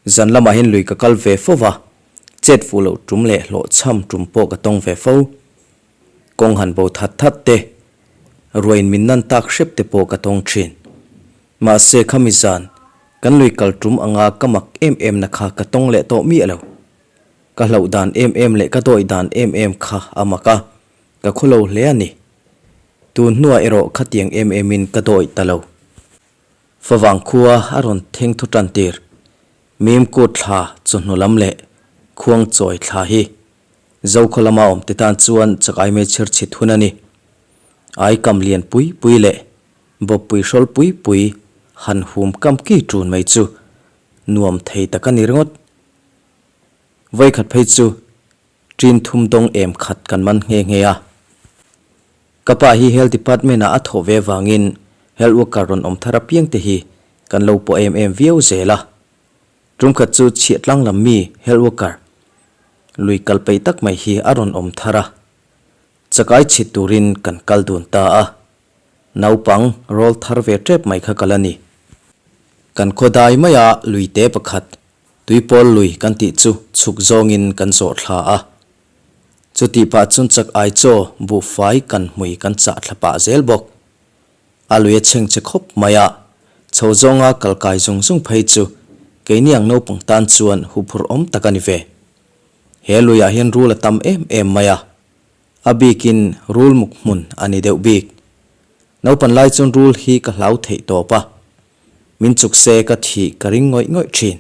Zan lamah hian lui ka kal ve fo va, chet fuh loh tum leh hlawhchham tum pawh ka tawng ve fo. Kawng han bo that that te, ruain min nan tak hrep te pawh ka tawng thin. Mahse khami zan, kan lui kal tum anga ka mak em em na kha ka tawng leh tawh miah lo. Ka hlauh dan em em leh ka dawih dan em em kha a mak a, ka khulo hle a ni. Tun hnuah erawh khatiang em em in ka dawih ta lo. Favang khua a rawn theng thu tan tir. Mim kut thla chawhnu lam leh khuang chawi thla hi Zokhaw lama awm te tan chuan chakai mai chhir chhit hun a ni. Ai kam lian pui pui leh bawppui hrawl pui pui han hum kam ki tun mai chu nuam thei tak a ni ringawt. Vawikhat phei chu Ṭin thum dawng em khat kan man nghe nghe a. Ka pa hi Health Department ah a thawh ve avangin Health Worker rawn awm thar apiang te hi kan lo pawh em em viau zel a. Ṭum khat chu chhiahtlang lam mi Health Worker lui kal peih tak mai hi a rawn awm thar a. Chakai chhit turin kan kal dun ta a. Naupang rawl thar ve ṭep mai kha ka la ni. Kan khawdai maia luite pakhat Tuipawl lui kan tih chu chhuk zawngin kan zawh thla a. Chutih pah chun chak ai chaw buhfai kan hmui kan chah thla pah zel bawk. A lui a chheng che khawp mai a, chho zawnga kal kai zung zung phei chu keini ang naupang tan chuan huphurh awm tak a ni ve. He luiah hian rul a tam em em mai a, a bikin rul muk hmun a ni deuh bik. Naupan lai chuan rul hi ka hlau theih tawp a, Min chuk se ka thih ka ring ngawih ngawih thin.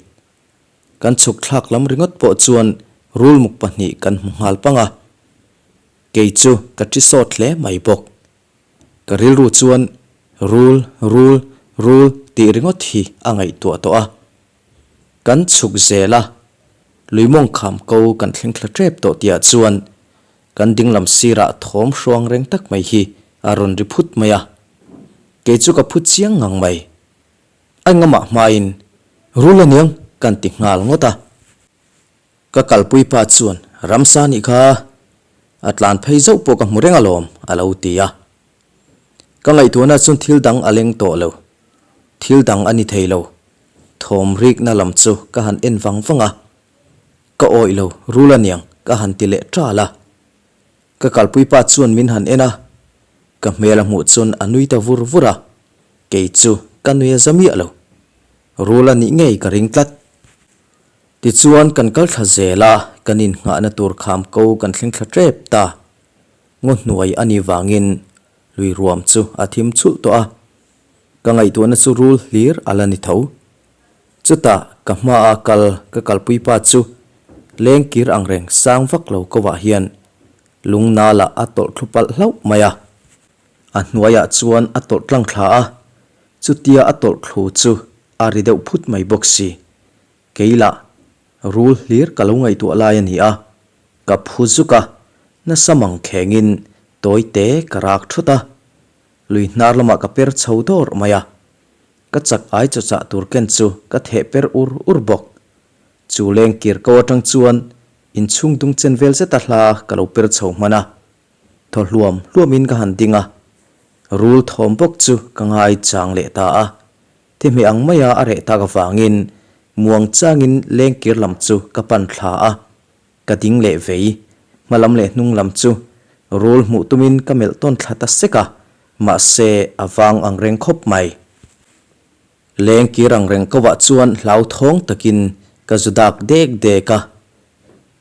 Kan chhuk thlak lam ringawt pawh chuan rulmuk pahnih kan hmu nghal pang a. Kei chu ka thi sawt hle mai bawk. Ka rilru chuan rul, rul, rul tih ringawt hi a ngaihtuah tawh a. Kan chhuk zel a, luimawng kham ko kan thleng thla tep tawh tihah chuan kan dinglam sirah thawm hruang reng tak mai hi a rawn ri phut mai a. Kei chu ka phu chiang ngang mai. A ngamah hmain, Rul aniang kan ti nghal ngawt a. Ka kalpui pa chuan, Ramsa nih kha a tlan phei zauh pawh ka hmu reng alawm, a lo ti a. Ka ngaihtuahna chuan thil dang a leng tawh lo. Thil dang a ni thei lo. Thawm rikna lam chu ka han en vang vang a. Ka awih lo, rul aniang ka han ti leh ṭal a. Ka kalpui pa chuan min han en a, ka hmel a hmuh chuan a nui ta vur vur a, kei chu ka nui a za miah lo. Rul a nih ngei ka ring tlat. Tichuan kan kal thla zel a, kan innghahna tur kham ko kan thleng thla tep ta. Ngaw hnuai a nih vangin lui ruam chu a thim chhulh tawh a, ka ngaihtuahna chu rul hlir a la ni tho. Chutah ka hmaa kal ka kalpui pa chu lengkir ang reng sang vak lo ko ah hian lung nalah a tawlh thlu palh hlauh mai a. A hnuaiah chuan a tawlh tlang thla a, chutia a tawlh thlu chu a ri deuh phut mai bawk si. Keilah rul hlir ka lo ngaihtuah lai a ni a, ka phu zuk a, nasa mang khengin tawi te ka rak thut a, lui hnar lamah ka per chho dawrh mai a. Ka chak ai chaw chah tur ken chu ka theh per ur ur bawk. Chu leng kir ko atang chuan inchhung dung chen vel zeta hla ka lo per chho hman a. Thaw hluam hluam in ka han ding a. Rul thawm bawk chu ka ngai chang leh ta a. Thi hmeh ang maia a reh tak avangin muang changin leng kir lam chu ka pan thla a. Ka ding leh vei. Hma lam leh hnung lam chu rul hmuh tumin ka melh tawn thla ta sek a, mahse a vang ang reng khawp mai. Leng kir ang reng ko ah chuan hlauthawng takin ka zu dak dek dek a,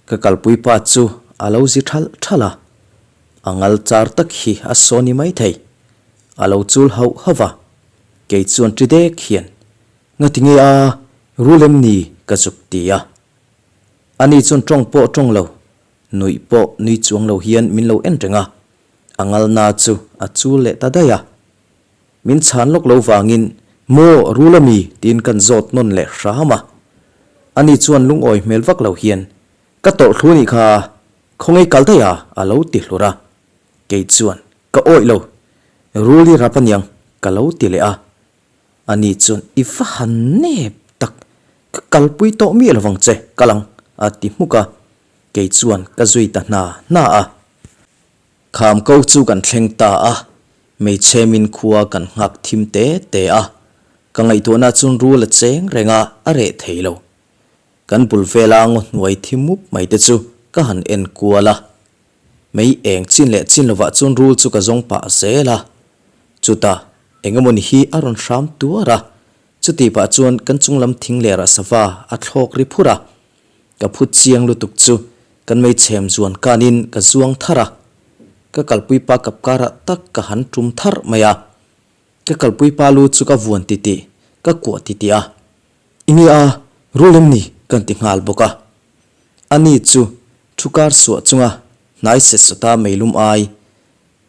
ka kalpui pa chu a lo zi thalh thalh a, a ngal char tak hi a saw ni maithei. A lo chul hauh hauh a, kei chuan ṭi dek hian, Ngatinge a, rul em ni? ka zuk ti a. Ani chuan tawng pawh tawng lo, nuih pawh nui chuang lo hian min lo en reng a, a ngalna chu a chul leh ta daih a. Min chhan lawk lo vangin, Maw, rul a mi? tiin kan zawt nawn leh hram a. Ani chuan lungawi hmel vak lo hian, Ka tawlh thlu nih kha, khawngei kal daih a, a lo ti hlur a. Kei chuan, Ka awih lo, rul i rap aniang, ka lo ti leh a. Ani chuan i va han nep tak, ka kalpui tawh miah lovang che, kal ang, a ti hmuk a, kei chuan ka zui ta hna hna a. Kham ko chu kan thleng ta a, hmeichhe min khua kan nghak thim te te a, ka ngaihtuahna chuan rul a cheng reng a, a reh thei lo. Kan bul vela ngaw hnuai thi mup mai te chu ka han en kual a. Mei eng chin leh chin lovah chuan rul chu ka zawng pah zel a. Chutah eng emawni hi a rawn hram tuar a, chutih pah chuan kan chung lam thing lerah sava a thlawk ri phur a. Ka phu chiang lutuk chu kan mei chhem zuan kanin ka zuang thar a. Ka kalpui pa kap karah tak ka han tum thar mai a. Ka kalpui pa lu chu ka vuan titih, ka kuah titih a. I nge a, rul em ni? Kan ti nghal bawk a. Ani chu thu kar suah chunga hnai set sawta meilum ai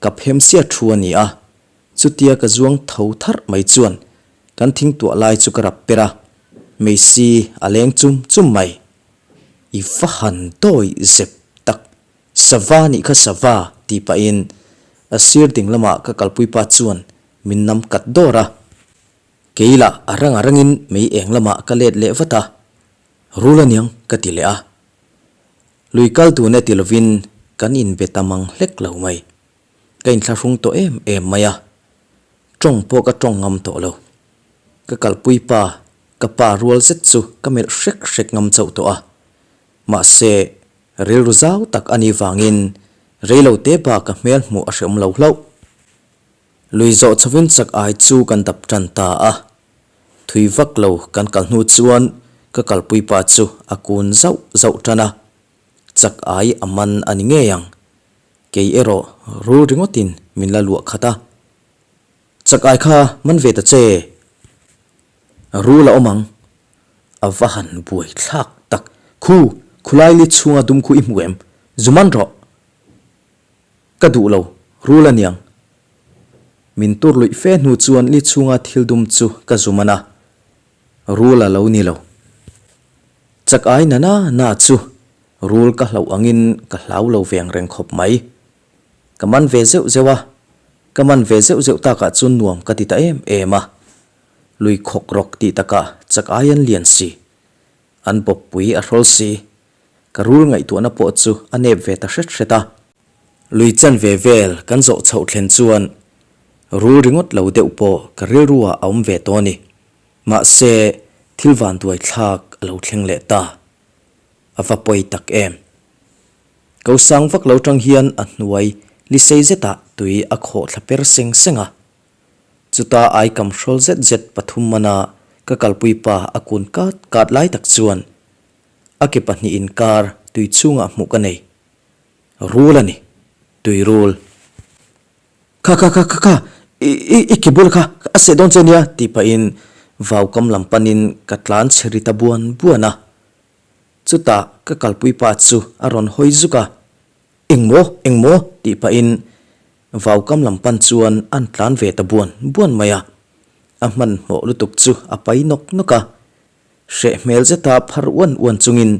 ka phem sia thu a ni a. Chutia ka zuang tho tharh mai chuan kan thing tuah lai chu ka rap per a, meisi a leng chum chum mai. I va han dawi zep tak, sava nih kha sava tih pahin a sir ding lamah ka kalpui pa chuan min nam kat dawr a. Kei lah a rang a rangin mei eng lamah ka let leh vat a, Rul aniang ka ti leh a. Lui kal tun e ti lovin kan inbe ta mang hlek lo mai. Ka inthlahrung tawh em em mai a, tawng pawh ka tawng ngam tawh lo. Ka kalpui pa, ka pa rual zet chu ka melh hrek hrek ngam chauh tawh a. Mahse, rilru zau tak a nih vangin reilo te bak ka hmel hmuh a hreawm lo hlauh. Lui zawh chhovin chak ai chu kan dap tan ta a, thui vak lo kan kal hnu chuan ka kalpui pa chu a kun zauh zauh tan a, chak ai a man a ni ngei ang. Kei erawh rul ringawtin min la luah khat a, Chak ai kha man ve ta che! Rul a awm ang, a va han buai thlak tak. Khu, khulai li chhunga dum khu i hmu em? Zu man rawh! Ka duh lo, rul aniang. Min tur luih fe hnu chuan li chhunga thil dum chu ka zu man a, rul a lo ni lo. Chak ai na na na chu rul ka hlauh angin ka hlau lo veng reng khawp mai. Ka man ve zeuh zeuh a, ka man ve zeuh zeuh takah chuan nuam ka ti ta em em a. Lui khawk rawk tih takah chak ai an lian si, an bawppui a hrawl si. Ka rul ngaihtuahna pawh chu a nep ve ta hret hret a. Lui chan ve vel kan zawh chhoh thlen chuan rul ringawt lo deuh pawh ka rilru ah a awm ve tawh a ni. Mahse, thil vanduai thlak a lo thleng leh ta. A va pawi tak em. Ko sang vak lo tang hian a hnuai li sei zetah tui a khawh thla per seng seng a. Chuta aikam hrawl zet zet pathum mana ka kalpui pa a kun kat kat lai tak chuan a ke pahnih inkar tui chhungah hmuh ka nei. Rul a ni. Tui rul. Kha kha kha kha kha, i i i ke bul kha a seh dawn che nia tih pahin vaukam lam panin ka tlan chhe ri ta buan buan a. Chutah ka kalpui pa chu a rawn hawi zuk a, Engmaw, engmaw tih pahin vaukam lam pan chuan an tlan ve ta buan buan mai a. A hmanhmawh lutuk chu a pai nawk nawk a. Hreh hmel zeta phar uan uan chungin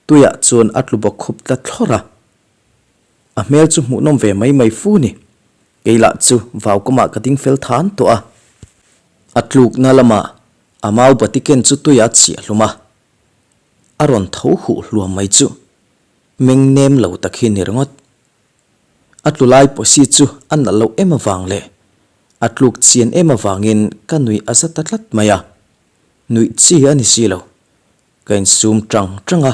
tuiah chuan a tlu bawk khup tla thlawr a. A hmel chu hmuhnawm ve mai mai fu ni. Kei lah chu vaukamah ka ding fel than tawh a. A tlukna lamah a mau bati ken chu tuiah a chhiah hlum a. A rawn tho huh hluam mai chu meng nem lo tak hi ni ringawt. A tlu lai pawsi chu a nalh loh em avang leh a tluk chian em avangin ka nuih a za ta tlat mai a. Nuih chi a ni si lo. Ka insum tang tang a,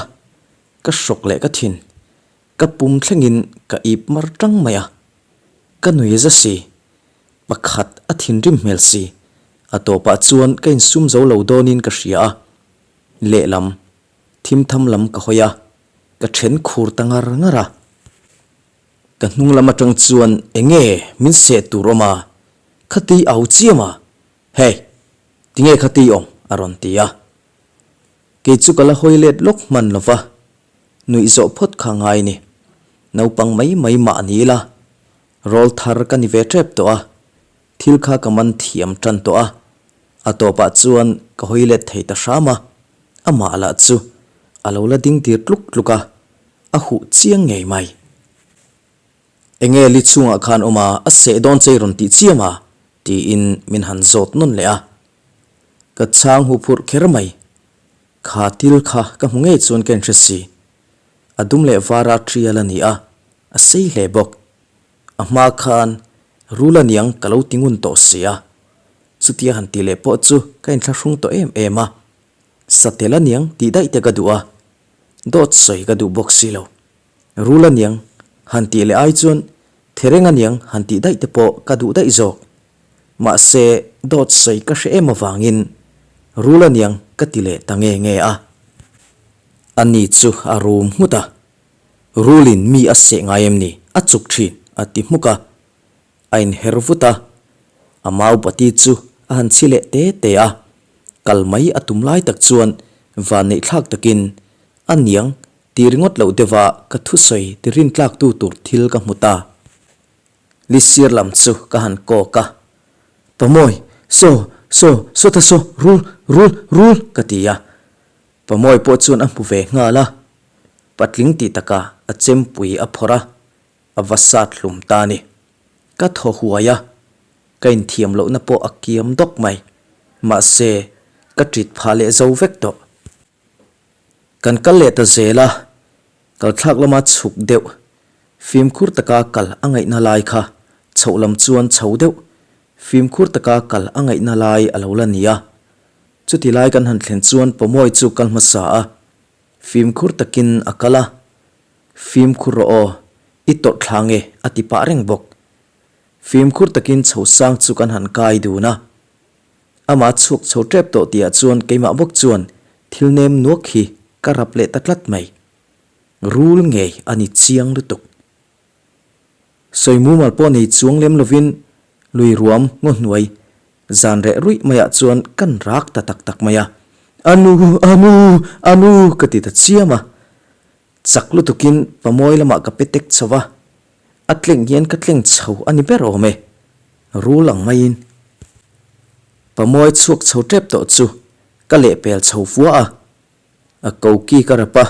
ka hrawk leh ka thin. Ka pum thlengin ka ip mar tang mai a. Ka nui za si. Pakhat a thinrim hmel si. A tawpah chuan ka insum zo lo dawnin ka hria a. Lehlam, thimtham lam ka hawi a, ka then khur ta ngar ngar a. Ka hnung lam atang chuan enge min seh tur awm a, khati au chiam a, Hey! Tinge kha ti awm? a rawn ti a. Kei chu ka la hawi let lawk hman lo va, nuih zawh phawt kha ngai ni. Naupang mai mai mah ni ila, rawl thar ka ni ve tep tawh a, thil kha ka man thiam tan tawh a, a tawpah chuan ka hawi let thei ta hram a, amah lah chu a lo la ding tir tluk tluk a, a huh chiang ngei mai. Enge li chhungah khan awm a, a seh dawn che i rawn tih chiam a? tiin min han zawt nawn leh a. Ka chhang hu phurh kher mai. Kha til kha ka hmu ngei chuan ka inhre si. A dum leh vara tial a ni a, a sei hle bawk. A hma khan rul aniang ka lo ti ngun tawh si a. Chutia han ti leh pawh chu ka inthlahrung tawh em em a. Satel aniang tih daih te ka duh a, dawt sawi ka duh bawk si lo. Rul aniang han tih leh ai chuan thereng aniang han tih daih te pawh ka duh daih zawk. Mahse dawt sawi ka hre em avangin rul aniang ka ti leh ta nge nge a. Ani chu a rum nghut a, Rulin mi a seh ngai em ni? A chuk thin a ti hmuk a. A inher vut a, a mau bati chu a han chhi leh te te a, kal mai a tum lai tak chuan vanneih thlak takin a niang ti ringawt loh deuha ka thusawi ti rintlak tu tur thil ka hmu ta. Lisir lam chu ka han kawk a, Pamawi, saw, saw, sawta saw, rul, rul, rul ka ti a. Pamawi pawh chuan a hmu ve nghal a, patling tih takah a chempui a phawrh a, A va sat hlum ta ni. Ka thaw huai a, ka inthiam lohna pawh a kiam dawk mai. Mahse, ka ṭit phah leh zo vek tawh. Kan kal leh ta zel a, kalthlak lama chhuk deuh, fimkhur taka kal a ngaihna lai kha chhoh lam chuan chho deuh, fimkhur taka kal a ngaihna lai a lo la ni a. Chuti lai kan han thlen chuan Pawmawi chu kal hmasa a, fimkhur takin a kal a. Fimkhur rawh aw, i tawrh thla nge a ti pah reng bawk. Fimkhur takin chho sang chu kan han kai dun a. Amah chhuak chho tep tawh tihah chuan keimah bawk chuan thil nem nuak hi ka rap leh ta tlat mai. Rul ngei a ni chiang lutuk. Sawi mumal pawh nei chuang lem lovin lui ruam ngaw hnuai zan reh ruih maiah chuan kan rak ta tak tak mai a. Anu! Anu! Anu! ka ti ta chiam a. Chak lutukin pamawi lamah ka pe tek chho va, a tleng hian ka tleng chho a ni ber awm e, rul ang maiin. Pamawi chhuak chho tep tawh chu ka lehpel chho fua a, a koki ka rap a,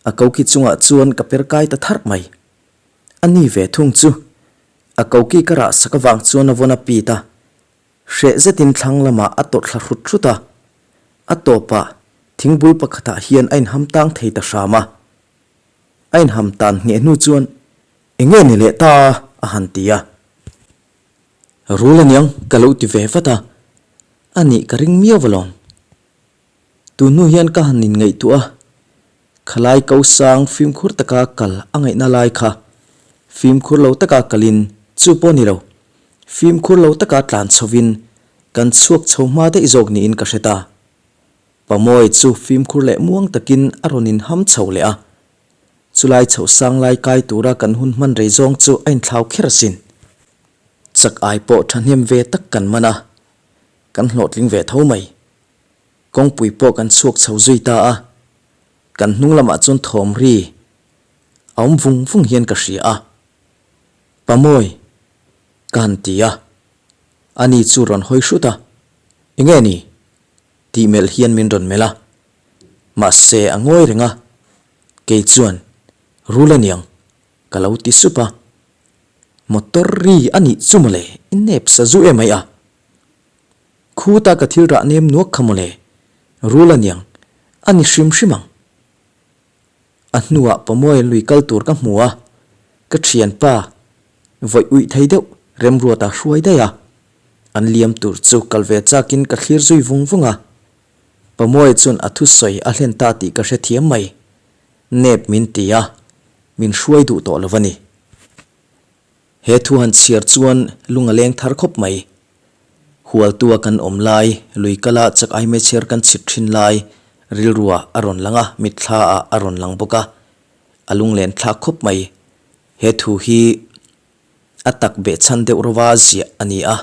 a koki chungah chuan ka per kai ta tharh mai. A ni ve thung chu, a koki ka rah sak avang chuan a vawn a pit a, Hreh zetin thlang lamah a tawrh thla hrut hrut a, a tawpah thingbul pakhatah hian a inham tang thei ta hram a. A inham tan ngheh hnu chuan, Eng nge ni leh ta? a han ti a. Rul aniang ka lo ti ve vat a, a nih ka ring miau alawm. Tun hnu hian ka han inngaihtuah a, khalai ko sang fimkhur taka kal a ngaihna lai kha fimkhur lo taka kalin chu pawh ni lo, fimkhur lo taka tlan chhovin kan chhuak chho hma daih zawk niin ka hre ta. Pamawi chu fimkhur leh muang takin a rawn inham chho leh a, chulai chhoh sang lai kai tura kan hun hman rei zawng chu a inthlau kher asin. Chak ai pawh thahnem ve tak kan man a, kan hlawhtling ve tho mai. Kawngpui pawh kan chhuak chho zui ta a, kan hnung lamah chuan thawm ri a awm vung vung hian ka hria a, Pamawi ka han ti a, ani chu rawn hawi hrut a, Enge ni? tih melh hian min rawn melh a, mahse a ngawi reng a, kei chuan Rul aniang ka lo ti sup a, Motor ri a nih chu mawle i nep sa zu em ai a. Khuta ka thil rah nem nuak kha mawle, rul aniang, a ni hrim hrim ang. A hnuah Pamawi lui kal tur ka hmu a, ka thianpa vawih uih thei deuh Remruata hruai daih a. An liam tur chu kal ve chakin ka thlir zui vung vung a. Pamawi chuan a thusawi a hlen ta tih ka hrethiam mai. Nep min ti a, min hruai duh tawh lo a ni. He thu han chhiar chuan lung a leng thar khawp mai. Hualtua kan awm lai, lui kala chak ai meichher kan chhit thin lai rilrua a rawn lang a, mitthla ah a rawn lang bawk a, a lunglen thlak khawp mai. He thu hi a tak behchhan deuh rova ziah a ni a.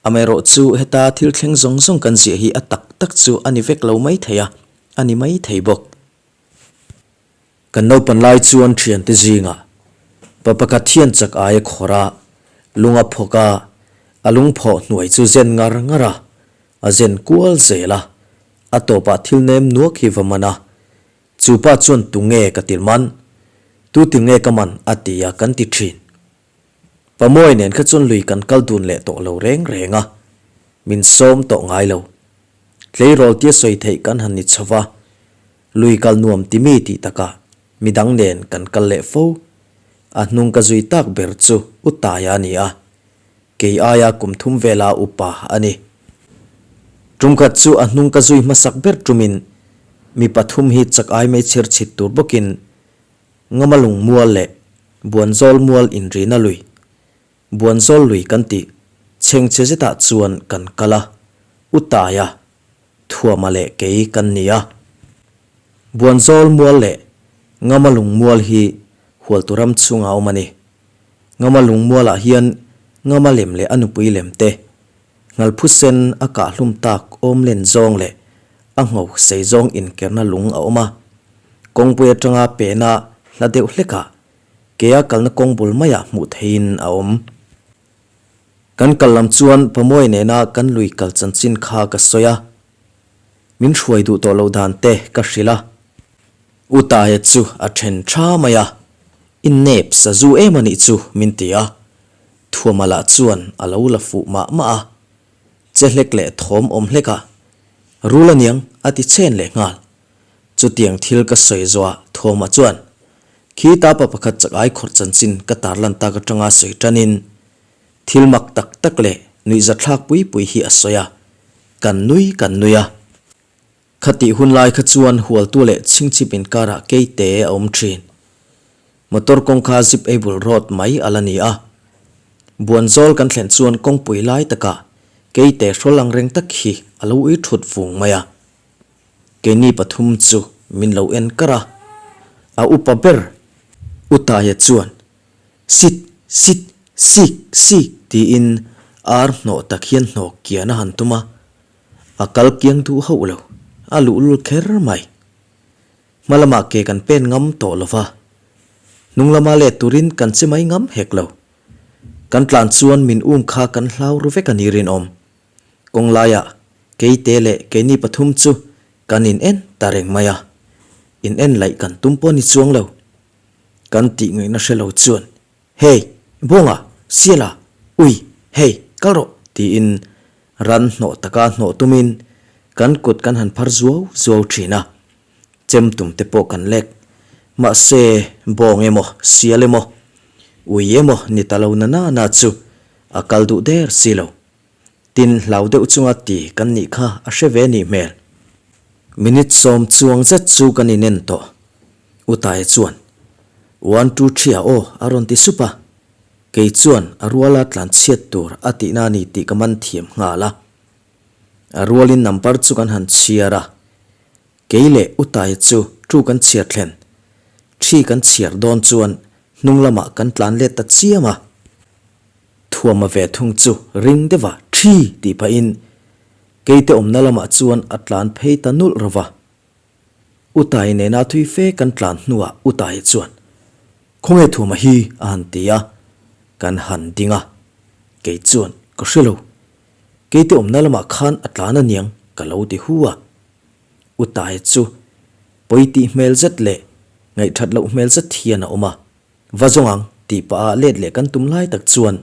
Amaherawh chu heta thil thleng zawng zawng kan ziah hi a tak tak chu a ni vek lo mai thei a, a ni mai thei bawk. Kan naupan lai chuan thiante zingah pa pakhat hian chak ai a khawrh a, lung a phawk a, a lungphawh hnuai chu zen ngar ngar a, a zen kual zel a, a tawpah thil nem nuak hi va man a, chu pa chuan tu nge ka til man, tu til nge ka man a ti a kan ti thin. Pamawi nen kha chuan lui kan kal dun leh tawh lo reng reng a, min sawm tawh ngai lo. Tleirawl tia sawi theih kan han ni chho va, Lui kal nuam ti mi tih takah midang nen kan kal leh fo. A hnung ka zui tak ber chu U Taia a ni a, kei aia kum thum vela upa a ni. Tumkhat chu a hnung ka zui hmasak ber tumin mi pathum hi chak ai mai chher chhit tur bawkin Ngamalung mual leh Buanzawl mual inrina lui, Buanzawl lui kan tih chhengchhe zetah chuan kan kal a, U Taia, Thuama leh kei kan ni a. Buanzawl mual leh Ngamalung mual hi Hualtu ram chhunga awm a ni. Ngama lungmualah hian Ngama lem leh a nupui lem te, Ngalphu sen a kah hlum tak awm len zawng leh a ngho sei zawng inkerna lung a awm a. Kawngpui atanga pehna hla deuh hlekah kea kalna kawng bul maiah hmuh theihin a awm. Kan kal lam chuan Pamuai nena kan lui kal chanchin kha ka sawi a, min hruai duh tawh loh dan te ka hrilh a. U Taia chu a then tha mai a, I nep sazu em a nih chu min ti a, Thuama lah chuan a lo la fuh mah mah a, che hlek leh thawm awm hlek a, Rul aniang a ti chen leh nghal. Chutiang thil ka sawi zawh ah Thuama chuan khi ta pa pakhat chak ai khawrh chanchin ka tarlan tak atanga sawi tanin thil mak tak tak leh nuihzathlak pui pui hi a sawi a, kan nui kan nui a. Khatih hun lai kha chuan Hualtu leh Chhingchhip inkarah keite a awm thin. Motor kawngkha zip able road mai a la ni a. Buanzawl kan thlen chuan kawngpui lai takah keite hrawl ang reng tak hi a lo ui thut vung mai a. Keini pathum chu min lo en kar a. A upa ber U Taia chuan Sit, sit, sik, sik tiin ar hnawh tak hian hnawk kian a han tum a. A kal kiang duh hauh lo, a luhlul kher mai. Hma lamah ke kan pen ngam tawh lo va, hnung lama let turin kan che mai ngam hek lo. Kan tlan chuan min um kha kan hlau ru vek a ni rinawm. Kawng laiah keite leh keini pathum chu kan in en ta reng mai a, in en laih kan tum pawh ni chuang lo. Kan tih ngaihna hre lo chuan Hey, Buanga, Siala, ui, hei, kal rawh, tiin ran hnawh taka hnawh tumin kan kut kan han phar zuau zuau thin a, chem tum te pawh kan lek. Mahse, bawng emaw, sial emaw, ui emaw ni ta lo na na na chu a kal duh der si lo. Tin, hlau deuh chunga ti kan nih kha a hre ve nih hmel. Minute sawm chuang zet chu kan inen tawh. U Tae chuan, One two three ah aw a rawn ti sup a. Kei chuan a ruala tlan chhiat tur a tihna a ni tih ka man thiam nghal a. A rualin number chu kan han chhiar a. Kei leh U Tae chu two kan chhiar thlen. Three kan chhiar dawn chuan hnung lamah kan tlan let ta chiam a. Thuama ve thung chu ring deuha ṭhi tih pahin keite awmna lamah chuan a tlan phei ta nulh ro va. U Tai nena thui fe kan tlan hnuah U Tai chuan, Khawnge Thuama hi? a han ti a, kan han ding a. Kei chuan, Ka hre lo. Keite awmna lamah khan a tlan aniang ka lo ti hu a. U Tai chu pawi tih hmel zet leh ngaihthat loh hmel zet hian a awm a. Va zawng ang tih pah ah let leh kan tum lai tak chuan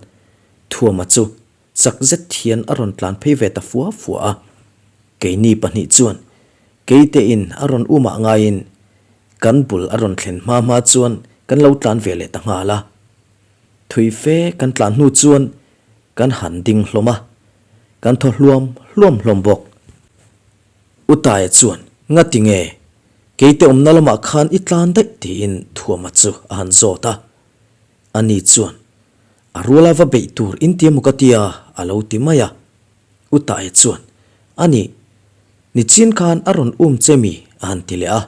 Thuama chu chak zet hian a rawn tlan phei ve ta fua fua a. Keini pahnih chuan keite in a rawn umah ngaiin kan bul a rawn thlen hma hma chuan kan lo tlan ve leh ta nghal a. Thui fe kan tlan hnu chuan kan han ding hlawm a, kan thaw hluam hluam hlawm bawk. U Taia chuan, Ngati nge? Keite awmna lamah khan i tlan daih tiin Thuama chu a han zawt a. Ani chuan, A ruala va beih tur in ti emaw ka tia a lo ti mai a. U Taia chuan, Ani, nichin khan a rawn um che mi? a han ti leh a.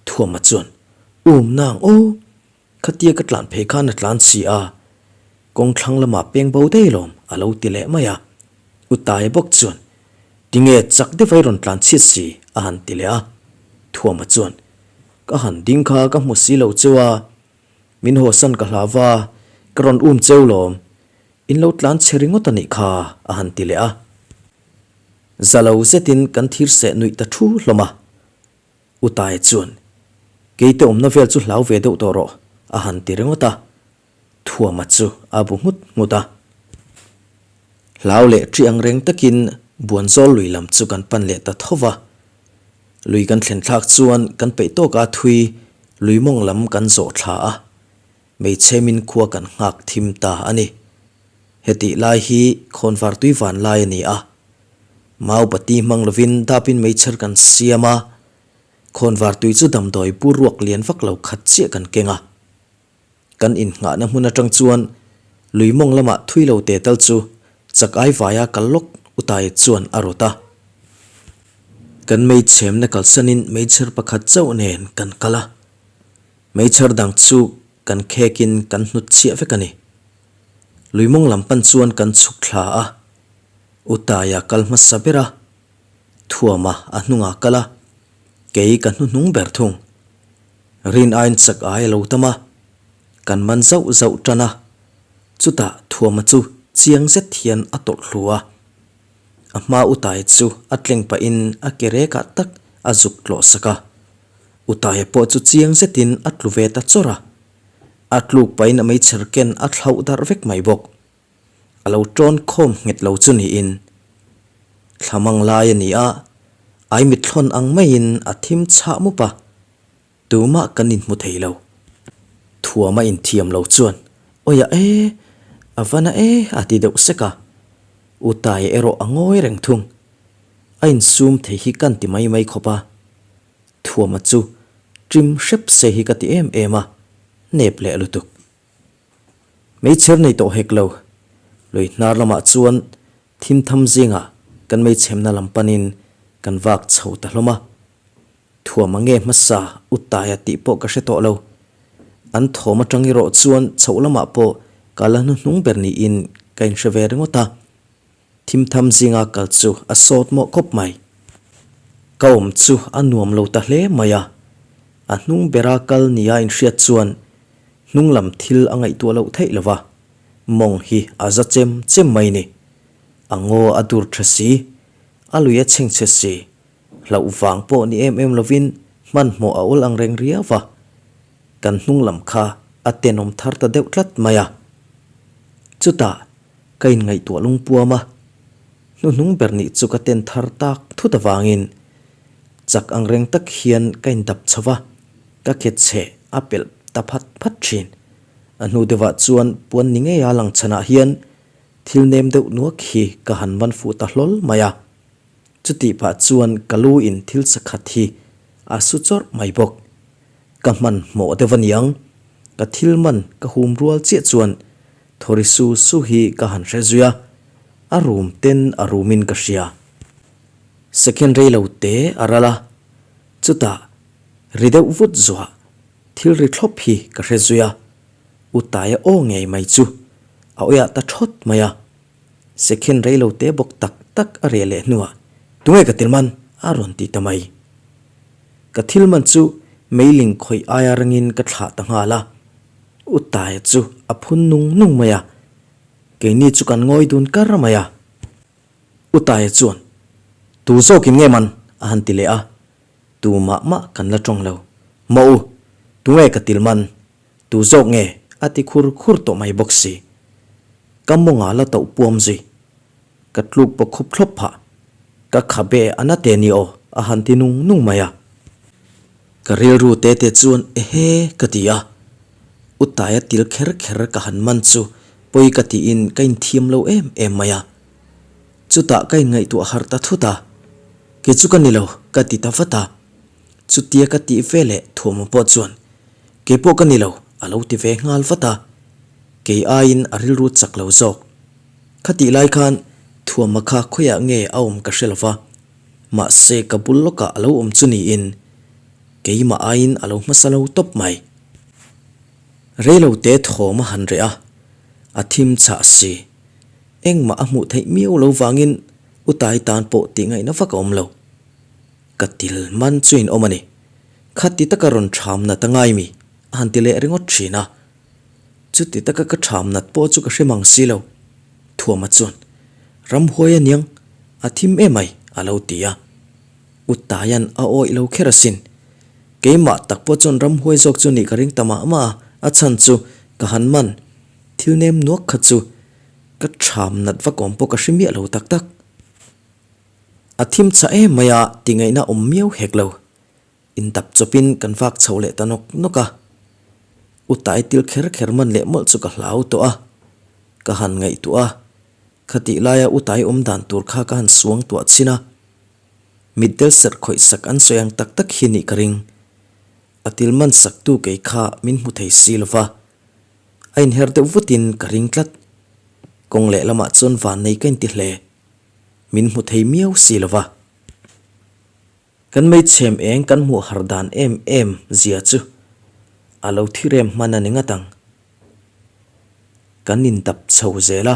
Thuama chuan, Um nang aw, khatia ka tlan phei khan a tlan si a, kawng thlang lamah peng bo daih lawm a lo ti leh mai a. U Taia bawk chuan, Tinge chak deuh a i rawn tlan chhiat si? a han ti leh a. Thuama chuan, Ka han ding kha ka hmu si lo cheu a, min hawsan ka hlau va, ka rawn um cheu lawm. In lo tlan chhe ringawt a nih kha, a han ti leh a. Za lo zetin kan thir seh nuih ta thu hlawm a. U Taia chuan, Keite awmna vel chu hlau ve deuh tawh rawh, a han ti ringawt a. Thuama chu a bu nghut nghut a. Hlau leh ṭi ang reng takin Buanzawl lui lam chu kan pan leh ta tho va. Lui kan thlen thlak chuan kan peih tawka thui lui mawng lam kan zawh thla a, hmeichhe min khua kan nghak thim ta a ni. Hetih lai hi khawnvar tui van lai a ni a. Mau pati hmang lovin dapin meichher kan siam a, khawnvar tui chu damdawi bur ruak lian vak lo khat chiah kan keng a. Kan innghahna hmun atang chuan lui mawng lamah thui lo te tal chu chak ai vaia kal lawk Utaia chuan a rawt a. Kan meichhemna kalsanin meichher pakhat chauh nen kan kal a, meichher dang chu kan khekin kan hnut chhiah vek a ni. Lui mawng lam pan chuan kan chhuk thla a, Utaia kal hmasa ber a, Thuama a hnungah kal a, kei ka hnuhnung ber thung. Rin aiin chak ai a lo tam a, kan man zauh zauh tan a, chutah Thuama chu chiang zet hian a tawlh hlu a. A hma Utaia chu a tleng pahin a ke rekah tak a zuk tlawh sak a, Utaia pawh chu chiang zetin a tlu ve ta chawrh a, a tluk pahin a meichher ken a thlauh darh vek mai bawk. A lo tawn khawm nghet lo chu niin thlamang lai a ni a, ai mitthlawn ang maiin a thim chhah mup a, tumah kan inhmu thei lo. Thuama inthiam lo chuan, Awia e, a va na e a ti deuh sek a, U Taia erawh a ngawi reng thung. A insum thei hi kan ti mai mai khawp a, Thuama chu ṭim hrep se hi ka ti em em a, nep leh lutuk. Meichher nei tawh hek lo. Lui hnar lamah chuan thim tham zingah kan meichhemna lam panin kan vak chho ta hlawm a. Thuam a nge hmasa u Taia tih pawh ka hre tawh lo. An thawm atang erawh chuan chhoh lamah pawh ka la hnuhnung ber niin ka inhre ve ringawt a. Thim tham zinga kal chu a sawt mawh khawp mai. Ka awm chu a nuam lo ta hle mai a. A hnung bera kal nia inhriat chuan hnung lam thil a ngaihtuah loh theih lo va, mawng hi a za chem chem mai ni. A ngaw a dur tha si, a lui a chhengchhe si, hlauh vang pawh ni em em lovin hmanhmawh a awl ang reng riau va, kan hnung lam kha a tenawm thar ta deuh tlat mai a. Chutah ka inngaihtuah lungpuam a, hnuhnung ber nih chu ka ten thar tak thut avangin chak ang reng tak hian ka indap chho va, ka ke chhe a pelh ta phat phat thin. A hnu deuhah chuan puan ni ngeia lang chhanah hian thil nem deuh nuak hi ka han man fuh ta hlawl mai a. Chutih pah chuan ka lu in thil sakhat hi a su chawrh mai bawk. Ka hmanhmawh deuh a niang, ka thil man ka hum rual chiah chuan Thawri su su hi ka han hre zui a, a rum ten a rumin ka hria. Second rei lo te a ral a, chutah ri deuh vut zuah thil ri thlawp hi ka hre zui a, U Taia aw ngei mai chu a awiah ta thawt mai a. Second rei lo te bawk tak tak a reh leh hnuah tunge ka thil man a rawn ti ta mai. Ka thil man chu meiling khawih aia rangin ka thlah ta nghal a. U Taia chu a phun nung nung mai a, keini chu kan ngawi dun kar mai a. U Taia chuan, Tu zawkin nge man? a han ti leh a, Tu mah mah kan la tawng lo. Maw u, tunge ka til man? Tu zawk nge? a ti khur khur tawh mai bawk si. Ka mawngah la tauh puam zui. Ka tluk bawk khup thlawp phah. Ka khabe a na te ni aw, a han ti nung nung mai a. Ka rilru te te chuan ehe ka ti a, U Taia til kher kher ka han man chu pawi ka tiin ka inthiam lo em em mai a. Chutah ka inngaihtuah harh ta thut a, Kei chu ka ni lo ka ti ta vat a. Chutia ka tih ve leh thuama pawh chuan Kei pawh ka ni lo a lo ti ve nghal vat a, kei aiin a rilru chak lo zawk. Khatih lai khan thuama kha khawiah nge a awm ka hre lo va. Mahse ka bul lawkah a lo awm chu niin keimah aiin a lo hmasa lo tawp mai. Reilo te thawm a han reh a, a thim chhah si. Engmah a hmuh theih miau lo vangin U Tai tan pawh tih ngaihna vak a awm lo. Ka til man chu in awm a ni. Khati taka rawn ṭham nat a ngai mi? a han ti leh ringawt ṭhin a. Chuti taka ka ṭham nat pawh chu ka hre mang si lo. Thuama chuan, Ramhuai a niang, a thim emai, a lo ti a. U Taia'n a awih lo kher asin. Keimah tak pawh chuan ramhuai zawk chu nih ka ring ta mah mah a, a chhan chu ka han man thil nem nuak kha chu ka ṭham nat vak awm pawh ka hre miah lo tak tak. A thim chah em mai a, tingaihna awm miau hek lo. Intap chawpin kan vak chho leh ta nawk nawk a. U Tai til kher kher man leh mawlh chu ka hlau tawh a, ka han ngaihtuah a. Khatih laia utai awm dan tur kha ka han suang tuah chhin a, mitdel serh khawih sak an sawi ang tak tak hi nih ka ring. A til man saktu kei kha min hmu thei si lo va, a inher deuh vutin ka ring tlat. Kawng lehlamah chuan vannei ka inti hle. Min hmu thei miau si lo va. Kan meichhem eng kan hmuh har dan em em zia chu a lo thi rem hman a ni ngat ang. Kan indap chho zel a,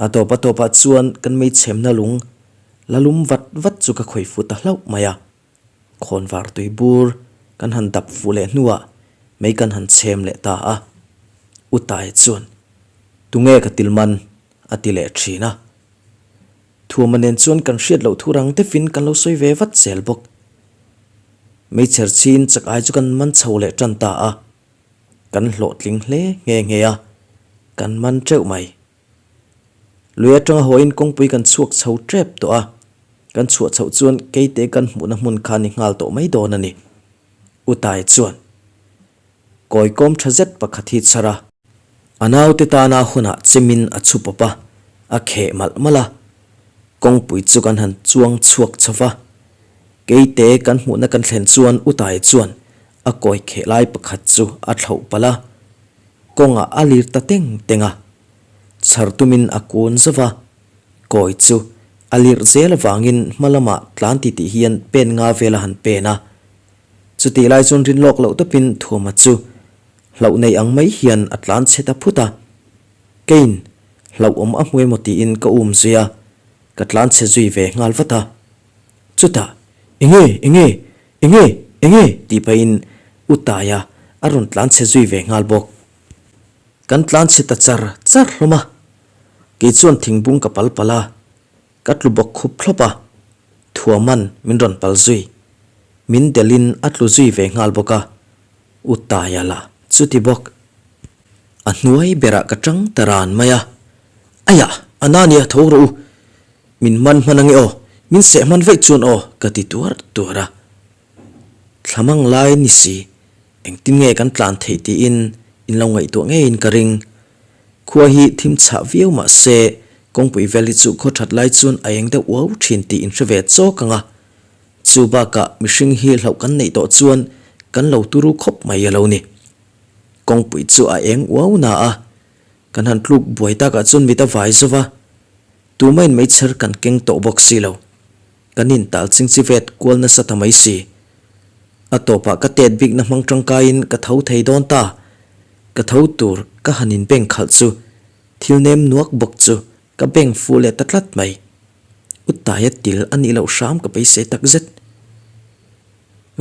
a tawp a tawpah chuan kan meichhemna lung la lum vat vat chu ka khawih fu ta hlauh mai a. Khawnvar tui bur kan han dap fuh leh hnuah mei kan han chhem leh ta a. U Tai chuan, Tunge ka tilman? a ti leh thin a. Thuama nen chuan kan hriat loh thu rang deuhin kan lo sawi ve vat zel bawk. Meichher chhin chak ai chu kan man chho leh tan ta a, kan hlawhtling hle nghe nghe a, kan man teuh mai. Lui atanga hawiin kawngpui kan chhuak chho tep tawh a, kan chhuah chhoh chuan keite kan hmuhna hmun kha ni nghal tawh mai dawn a ni. U Tai chuan Kawi kawm tha zet pakhat hi chhar a. A naute tana hunah chemin a chhu pawp a, a kheh malh malh a. Kawngpui chu kan han chuang chhuak chho va. Keite kan hmuhna kan thlen chuan Utai chuan a kawi kheh lai pakhat chu a thlauh palh a. Kawngah a lir ta teng teng a. Chhar tumin a kun zauh va. Kawi chu a lirh zel avangin hma lamah tlan titih hian pen nga vel a han pen a. Chutih lai chuan rin lawk loh tawpin Thuama chu hlauh nei ang mai hian a tlan chhe ta phut a. Keiin hlauhawm a hmu emaw tiin ka um zui a, ka tlan chhe zui ve nghal vat a. Chutah, Enge? Enge? Enge? Enge? tih pahin U Taia a rawn tlan chhe zui ve nghal bawk. Kan tlan chhe ta char char hlawm a, kei chuan thingbung ka pal palh a, Ka tlu bawk khup thlawp a, Thuaman min rawn pal zui. Min delhin a tlu zui ve nghal bawk a, U Taia la chuti bawk. A hnuai berah ka tang ta ran mai a, Aiah, a na nia tho rawh u. Min man hman ange aw, min seh hman veih chuan aw ka ti tuar tuar a. Thlamang lai ni si, engtin nge kan tlan theih tiin in lo ngaihtuah ngeiin ka ring. Khua hi thim chhah viau mah se, kawngpui vel hi chu khaw that lai chuan a eng deuh uau thin tih in hre ve chawk ang a. Chu bakah mihring hi hlauh kan neih tawh chuan kan lo turu khawp mai a lo ni. Kawngpui chu a eng uau na a, kan han tluk buai takah chuan mit a vai zo va, tumahin meichher kan keng tawh bawk si lo. Kan intal chingchi vet kual nasa ta mai si. A tawpah ka tet bikna hmang tangkaiin ka tho thei dawn ta. Ka tho tur ka han inbeng khalh chu thil nem nuak bawk chu ka beng fuh leh ta tlat mai. U Taia til a nih loh hram ka beisei tak zet.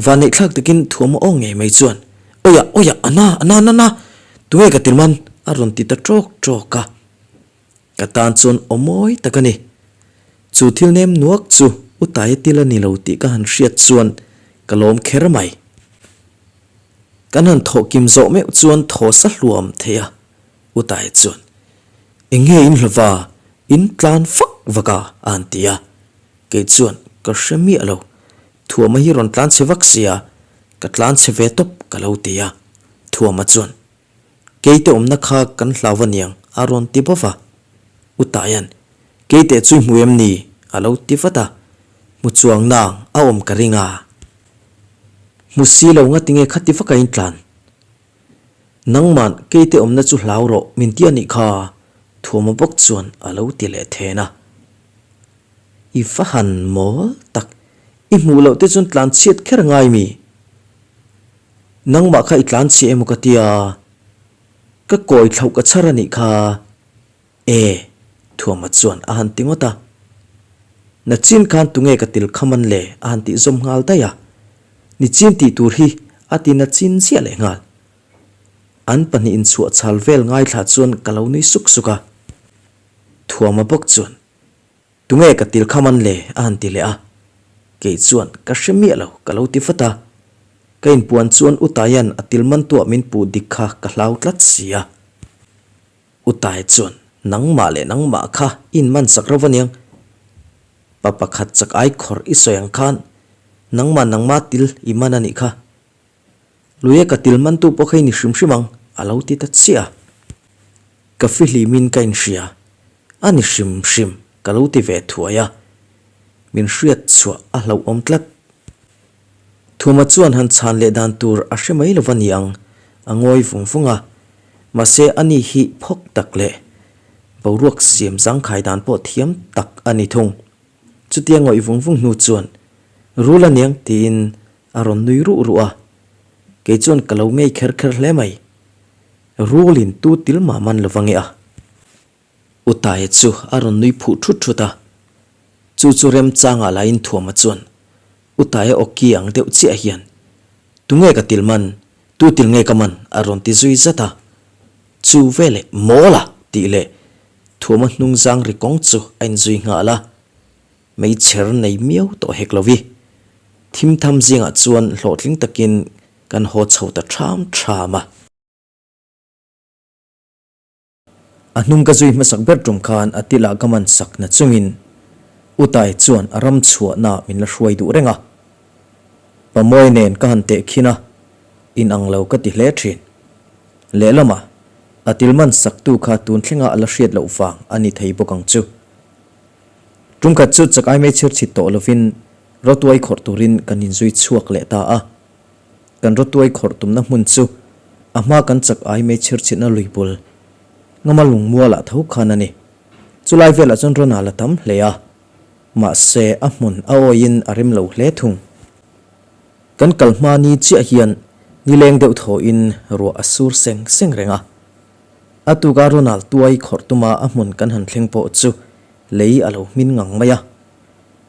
Vanneihthlak takin thuam a aw ngei mai chuan, Awia, awia, a na, a na, na, na, tunge ka til man? a rawn ti ta ṭawk ṭawk a. Ka tan chuan aw mawi tak a ni. Chu thil nem nuak chu U Taia til a ni lo tih ka han hriat chuan ka lawm kher mai. Kan han thawh kim zawh meuh chuan thaw sa hluam thei a, U Taia chuan, Eng nge in hlawva, in tlan fak vak a? a han ti a. Kei chuan ka hre miah lo, Thuama hi rawn tlan chhe vak sia, ka tlan chhe ve tawp ka lo ti a. Thuama chuan, Keite awmna kha kan hlau va niang a rawn ti bawk a. U Taia'n, Keite chu i hmu em ni? a lo ti vat a. Hmu chuang nang a awm ka ring a. Hmu si lo ngatinge khati vaka in tlan? Nangman keite awmna chu hlau rawh min ti a nih kha, Thuama bawk chuan a lo ti leh then a. I va han mawl tak, i hmuh loh te chuan tlan chhiat kher ngai mi? Nangmah kha i tlan chhiah emaw ka tia, ka kawi thlauh ka chhar a nih kha. E, Thuama chuan a han ti ngawt a. Nachin khan tunge ka til kham an le a han tih zawm nghal daih a. Nichin tih tur hi a ti nachin ziah leh nghal. An pahnihin chhuah chhal vel ngaithla chuan ka lo nui suk suk a. Thuama bawk chuan Tunge ka til kham an le? a han ti leh a. Kei chuan ka hre miah lo, ka lo ti vat a. Ka inpuan chuan U Taia'n a til man tuah min puh dik kha ka hlau tlat si a. U Tai chuan, Nangmah leh nangmah kha i inman sak reuh aniang. Pa pakhat chak ai khawrh i sawi ang khan nangmah nangmah til i man a nih kha. Luia ka til mantu pawh kha i ni hrim hrim ang, a lo ti ta chiah a. Ka fihlimin ka inhria. A ni hrim hrim ka lo ti ve thuai a, min hriat chhuah a hlauhawm tlat. Thuma chuan han chhan leh dan tur a hre mai lova ni ang, a ngawi vung vung a. Mahse ani hi phawk tak leh boruak siam zangkhai dan pawh thiam tak a ni thung. Chutia ngawih vung vung hnu chuan, Rul a niang tiin a rawn nui ruh ruh a. Kei chuan ka lo ngei kher kher hle mai. Rulin tu til mah man lova nge a. U Tae chu a rawn nui phuh thut thut a, chu chu remchangah lain Thuama chuan U Tae awki ang deuh chiah hian, Tunge ka til man? Tu til nge ka man? a rawn ti zui zat a. Chu veleh mawl a! tih leh Thuama hnung zang ri kawng chu a inzui nghal a, meichher nei miau tawh hek lo i. Thim tham zingah chuan hlawhtling takin kan haw chho ta ṭham ṭham a. A hnung ka zui hmasak ber tum khan a tilah ka man sak na chungin U Tai chuan a ram chhuahna min la hruai duh reng a. Pamawi nen ka han teh khin a, inang lo ka ti hle thin. Lehlamah, a til man saktu kha tun thlenga a la hriat loh vang a ni thei bawk ang chu. Tum khat chu chak ai mai chhir chhit tawh lovin rawtuai khawrh turin kan inzui chhuak leh ta a. Kan rawtuai khawrh tumna hmun chu a hma kan chak ai mai chhirchhitna lui bul ngama lungmualah tho khan a ni. Chulai velah chuan rawn la tam hle a, mahse a hmun a awiin a rem lo hle thung. Kan kal hma ni chiah hian nileng deuh thawhin ruah a sur seng seng reng a. A tuka Ronald tuai khawrh tuma a hmun kan han thleng pawh chu lei a lo hmin ngang mai a.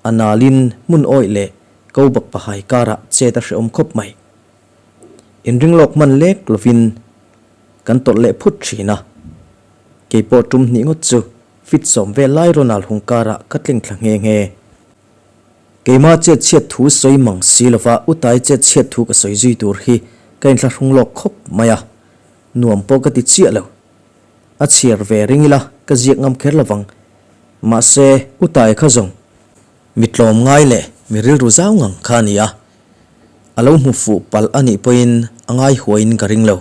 A nalin hmun awih leh Ko bak pahai karah chet a hrehawm khawp mai. Inring lawk hman lek lovin kan tawlh leh phut thin a. Keipawh tum hnih ngawt chu fit sawm vel lai Ronald hung karah ka tling thla nghe nghe. Keimah chet chhiat thu sawi mang si lova Utai chet chhiat thu ka sawi zui tur hi ka inthlahrung lawk khawp mai a, nuam pawh ka ti chiah lo. A chhiar ve ring ila ka ziak ngam kher lovang. Mahse Utai kha zawng Mi tlawm ngai leh mi rilru zau ngang kha a ni a, a lo hmu fuh palh a nih pawhin a ngai huaiin ka ring lo.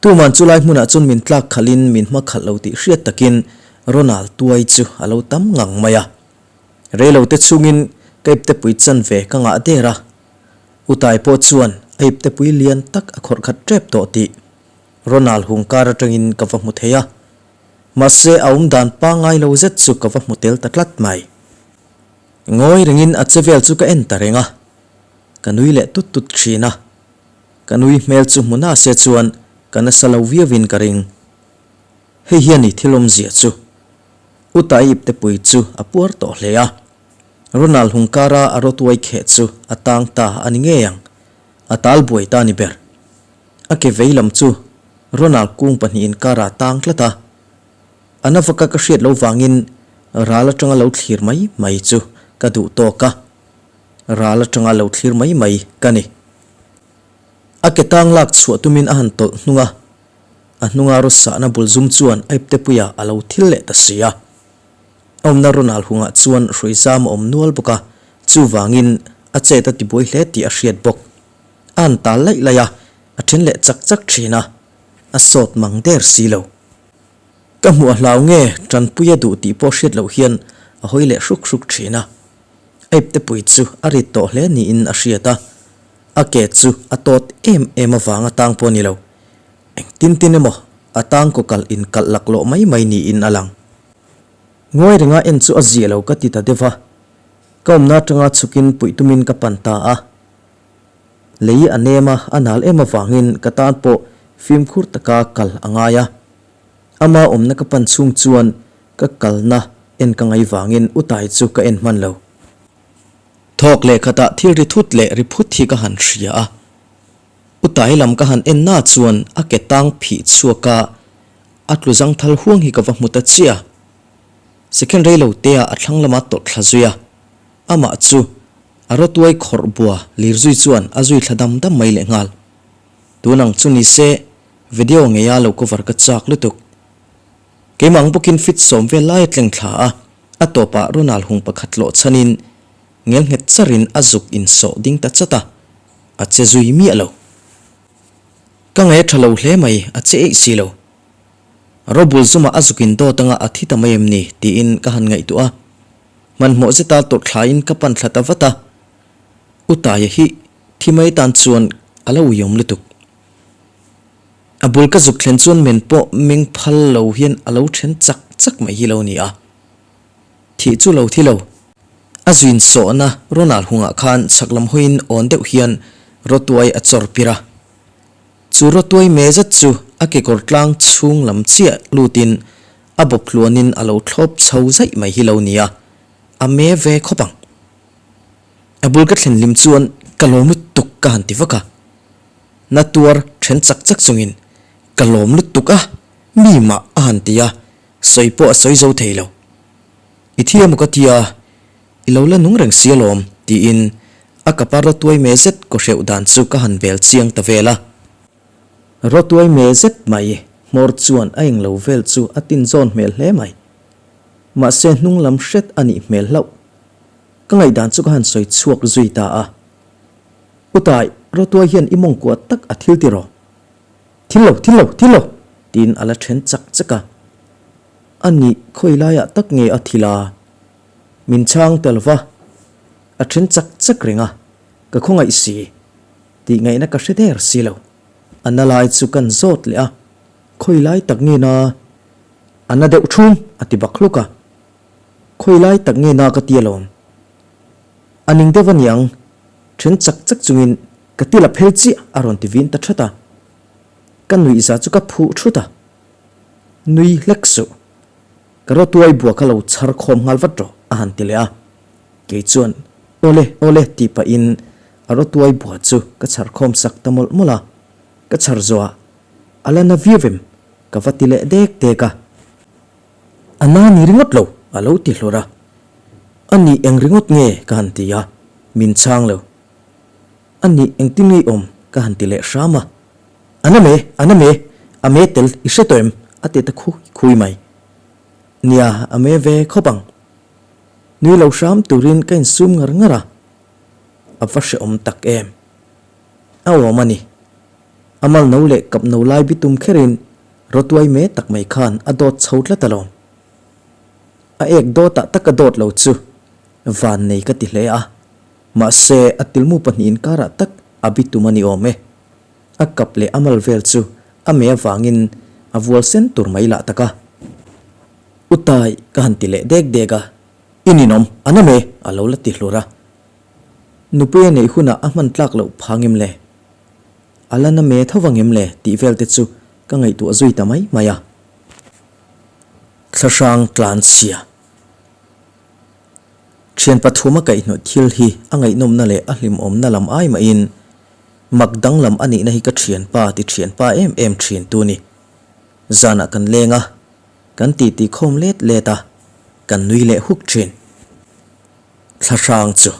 Tuman chulai hmunah chuan min tlak khalhin min hma khalh lo tih hriat takin Ronald tuai chu a lo tam ngang mai a. Reilote chungin ka iptepui chanve ka ngah der a, Utai pawh chuan a iptepui lian tak a khawrh khat tep tawh tih Ronald hung kar atangin ka va hmu thei a. Mahse a awm dan pangngai lo zet chu ka va hmu tel ta tlat mai. Ngawi rengin a che vel chu ka en ta reng a, ka nui leh tut tut thin a. Ka nui hmel chu hmu na se chuan ka nasa lo viauin ka ring. Hei hian i thil awmzia chu. U Tai iptepui chu a puar tawh hle a. Ronald Hungkara a rawtuai kheh chu a tang ta a ni ngei ang. A tal buai ta ni ber. A ke vei lam chu Ronald kung pahnihin kar ah tang tlat a, a na vaka ka hriat loh vangin ral atanga lo thlir mai mai chu ka duh tawk a, ral atanga lo thlir mai mai ka ni. A ke tang lak chhuah tumin a han tawlh hnung a, a hnunga raw sahna bul zum chuan a iptepuia a lo thil leh ta si a. A awmna Ronald hungah chuan hrui zam a awm nual bawk a, chuvangin a chet a tibuai hle tih a hriat bawk. A han tal laih laih a, a then leh chak chak thin a, a sawt mang der si lo. Ka hmuh a hlau nge tanpui a duh tih pawh hriat loh hian a hawi leh hruk hruk thin a. A iptepui chu a rit tawh hle niin a hriat a, a ke chu a tawt em em avang a tang pawh a ni lo. Engtin tin emaw a tang kaw kalh inkalh laklawh mai mai niin a lang. Ngawi renga en chu a zia lo ka ti ta deuh a, ka awmna atanga chhukin puih tumin ka pan ta a. Lei a nem a, a nal em avangin ka tan pawh fimkhur taka kal a ngai a. Ama awmna ka pan chhung chuan ka kalna en ka ngai vangin Utai chu ka en hman lo. Thawk leh khatah thil ri thut leh ri phut hi ka han hria a. Utai lam ka han en na chuan a ke tang phih chhuak a, a tlu zangthal huang hi ka va hmu ta chiah a. Second rei lo te ah a thlang lama tawlh thla zui a, amah chu A rawtuai khawrh bua lir zui chuan a zui thla dam dam mai leh nghal. Tun ang chu ni se video ngeia lo cover ka chak lutuk. Keimah ang bawkin fit sawm vel lai a tleng thla a, a tawpah Ronald hung pakhat lawh chhanin ngel nghet charin a zuk insawh ding ta chat a, a che zui miah lo. Ka ngaih a tha lo hle mai, a che eih si lo. Robul zumah a zuk in dawt anga a thi ta mai em ni? tiin ka han ngaihtuah a. Hmanhmawh zeta tawrh thlain ka pan thla ta vat a. U Taia hi thi mai tan chuan a lo uiawm lutuk. A bul ka zuk thlen chuan men pawh meng phal lo hian a lo then chak chak mai hi lo ni a. Thih chu lo thi lo. A zuin sawhna Ronald hungah khan chhak lam hawiin awn deuh hian rawtuai a chawr pir a. Chu rawtuai me zet chu a kekawr tlang chhung lam chiah lutin a bawp tluanin a lo thlawp chho zaih mai hi lo ni a, a me ve khawp ang. A bul ka thlen hlim chuan ka lawm lutuk ka han ti vak a. Na tuar then chak chak chungin ka lawm lutuk a, mi mah a han ti a, sawi pawh a sawi zo thei lo. I thi emaw ka tia, i lo la nung reng si alawm tiin a kapa rawtuai me zet kaw hreuh dan chu ka han bel chiang ta vel a. Rawtuai me zet mai hmawr chuan a englo vel chu a tin zawn hmel hle mai. Mahse hnung lam hret a nih hmel hlauh. Ka ngaihdan chu ka han sawi chhuak zui ta a. Utai, rawtuai hian i mawngkua tak a thil ti rawh. Thil lo, thil lo, thil lo! tiin a la then chak chak a. A nih khawi laiah tak nge a thil a? Min chhang tel va, a then chak chak reng a, ka khawngaih si. Tih ngaihna ka hre der si lo. A na lai chu kan zawt leh a, khawi lai tak nge na? A na deuh thum, a ti bak hluk a. Khawi lai tak nge na ka ti alawm. A ning deuh a niang, then chak chak chungin ka ti la phel chiah a rawn ti vin ta that a. Ka nuih za chu ka phuh thut a. Nui hlek suh. Ka rawtuai bua kha lo chhar khawm nghal vat rawh a han ti leh a. Kei chuan awle awle tih pahin a rawtuai bua chu ka chhar khawm sak ta mawlh mawlh a. Ka chhar zawh a, a la na viau em? Ka va ti leh dek dek a. A na ni ringawt lo, a lo ti hlur a. A nih eng ringawt nge? ka han ti a, min chhang lo. A nih engtin nge i awm? ka han ti leh hram a. A na me, a na me, a me tel i hre tawh em? a ti ta khui khui mai. Nia, a me ve khawp ang. Nui lo hram turin ka insum ngar ngar a, a va hrehawm tak em. A awm a ni. A mal no leh kap no lai bitum kherin Rawtuai me tak mai khan a dawt chho tlat alawm. A ek dawtah tak a dawt lo chu van nei ka ti hle a, mahse a tilmu pahnihin inkarah tak a bitum a ni awm e. A kap leh a mal vel chu a me avangin a vual sen tur mai lah tak a. U Tai ka han ti leh dek dek a, I ninawm, a na me a lo la ti hlur a. Nupui a neih hunah a hman tlak loh phang em le? A la na me tho vang em le tih vel te chu ka ngaihtuah zui ta mai mai a. Thlahrang tlan chhia. Thian pathum a kaihhnawih thil hi a ngaihnawmna leh a hlimawmna lam ai mahin mak danglam a nihna hi ka thianpa ti thianpa em em thin tu ni. Zanah kan leng a, kan titi khawm let let a, kan nui leh huk thin. Thlahrang chu.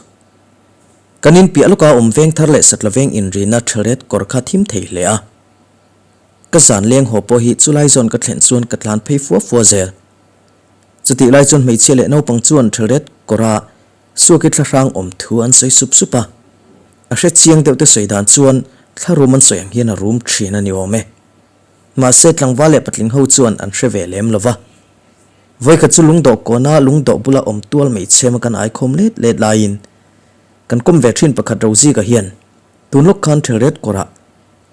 Kan inpiah lawka awm veng thar leh satla veng inrina thelret kawr kha thim thei hle a. Ka zan leng haw pawh hi chulai zawn ka thlen chuan ka tlan phei fua fua zel. Chutih lai chuan hmeichhia leh naupang chuan thelret kawra Suaki thlahrang awm thu an sawi sup sup a. A hre chiang deuh te sawi dan chuan thlarum an sawi ang hian a rum thin a ni awm e. Mahse tlangval leh patling ho chuan an hre ve lem lo va. Vawikhat chu lungdawh kawna lungdawh bula awm tual mai chhema kan aikhawm let let laiin kan kawm ve thin pakhat Rozika hian tun lawk khan thelret kawrah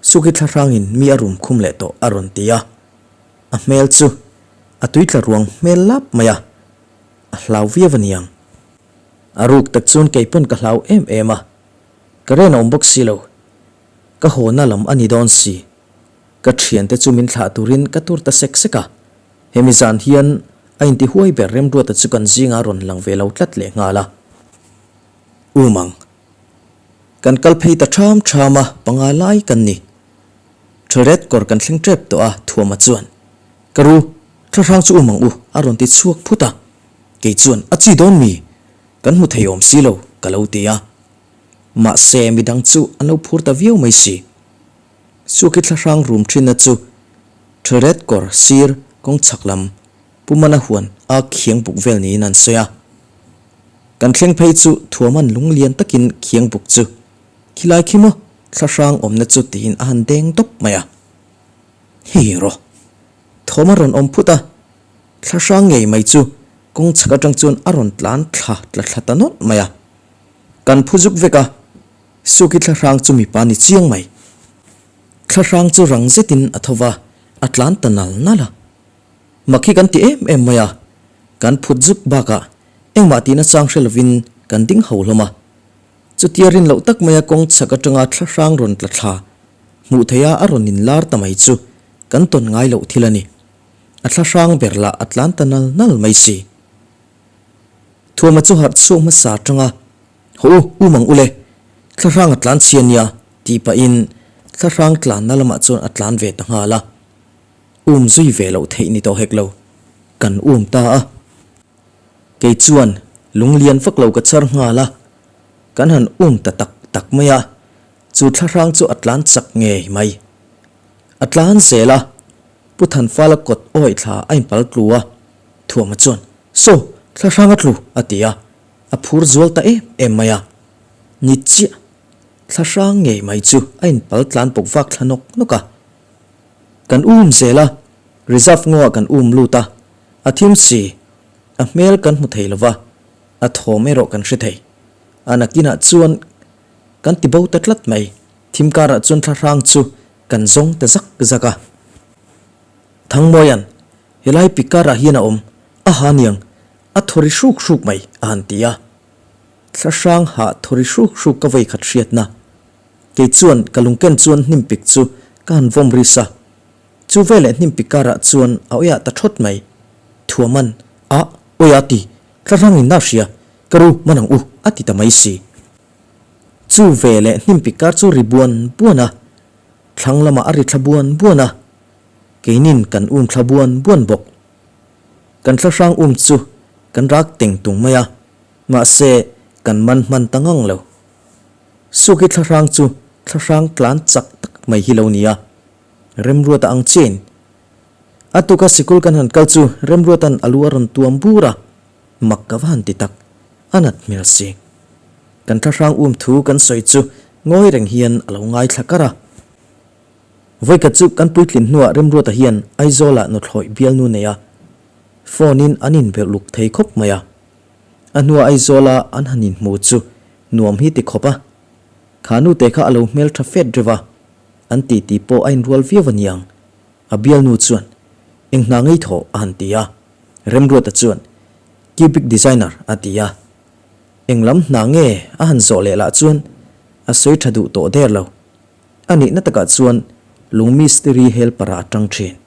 Suki thlahrangin mi a rum khum leh tawh a rawn ti a. A hmel chu a tuitla ruang hmel lap mai a, a hlau viau a niang. A ruk tak chuan kei pawn ka hlau em em a, ka ren a awm bawk si lo. Ka hawna lam a ni dawn si. Ka thiante chu min thlah turin ka tur ta sek sek a. Hemi zan hian a intihuai ber Remruata chu kan zingah rawn lang ve lo tlat leh nghal a. Um ang. Kan kal phei ta ṭham ṭham a, panga lai kan ni. Thalret kawr kan thleng ṭep tawh a, Thuama chuan, Ka ru, thlahrang chu um ang u, a rawn ti chhuak phut a. Kei chuan, A chi dawn mi? Kan hmu thei awm si lo, ka lo ti a. Mahse, midang chu an lo phur ta viau mai si. Suaki thlahrang rum ṭhinna chu Thalret kawr sir kawng chhak lam Pu Mana huan a khiang buk vel niin an sawi a. Kan thleng phei chu Thuaman lunglian takin khiang buk chu khilai khi maw thlahrang awmna chu tiin a han deng dawp mai a. Hei rawh. Thawm a rawn awm phut a, thla hrang ngei mai chu kawng chhak atang chuan a rawn tlan thla tla thla ta nawlh mai a. Kan phu zuk vek a, Suki thla hrang chu mipa ni chiang mai. Thla hrang chu rang zetin a tho va, a tlan ta nal nal a. Mak hi kan ti em em mai a, kan phut zuk bakah engmah tihna chang hre lovin kan ding ho hlawm a. Chutia rin loh tak maia kawng chhak atanga thla hrang rawn tla thla hmuh theiha a rawn inlar ta mai chu kan tawn ngai loh thil a ni. A thla hrang ber lah a tlan ta nal nal mai si. Thuama chu harh chhuak hmasa atanga, Haw u, um ang ule, thla hrang a tlan chhia nia, tih pahin thla hrang tlanna lamah chuan a tlan ve ta nghal a. Um zui ve loh theih ni tawh hek lo, kan um ta a. Kei chuan lung lian vak lo ka char nghal a, kan han um ta tak tak mai a, chu thlahrang chu a tlan chak ngei mai. A tlan zel a, Pu Thanfala kawt awih thla a inpal tlu a, Thuama chuan, Saw, thlahrang a tlu, a ti a, a phur zual ta em em mai a. Ni chiah, thlahrang ngei mai chu a inpal tlan bawk vak thla nawk nawk a. Kan um zel a, reserve ngaw ah kan um lut a, a thim si, a hmel kan hmu thei lova, a thawm erawh kan hre thei. A nakinah chuan kan ti bo ta tlat mai, thim karah chuan thlahrang chu kan zawng ta zak zak a. Thangmawia'n, Helai pi karah hian a awm, a ha niang, a thaw ri hruk hruk mai, a han ti a. Thlahrang hah thaw ri hruk hruk ka vawikhat hriatna. Kei chuan ka lungken chuan hnim pik chu ka han vawm ris a. Chu veleh hnim pik karah chuan a awih ah ta thawt mai. Thuaman, A, awih a ti, thlahrang in na hria, ka ru man ang u, a ti ta mai si. Chu veleh hnim pik kar chu ri buan buan a, thlang lamah a ri thla buan buan a, keinin kan um thla buan buan bawk. Kan thlahrang um chu kan rak teng tung mai a, mahse kan man hman ta ngang lo. Suki thlahrang chu thlahrang tlan chak tak mai hi lo nia, Remruata ang chiain. A tuka sikul kan han kal chu Remruata'n a lu a rawn tuam bur a, mak ka va han ti tak, a nat hmel si. Kan thlahrang um thu kan sawi chu ngawi reng hian a lo ngaithla kar a. Vawikhat chu kan puitlin hnuah Remruata hian Aizawlah nuthlawih bialnu nei a, phone in an inbelh luk thei khawp mai a. A hnua Aizawla an han inhmu chu nuam hi ti khawp a, kha nute kha a lo hmel tha fet reuh a, an ti tih pawh a inrual viau a niang. A bialnu chuan, Eng hna ngei thaw? a han ti a. Remruata chuan, Cubic designer a ti a. Eng lam hna nge a han zawh leh lah chuan a sawi tha duh tawh der lo. A nihna takah chuan lung mistiri helper ah a tang thin.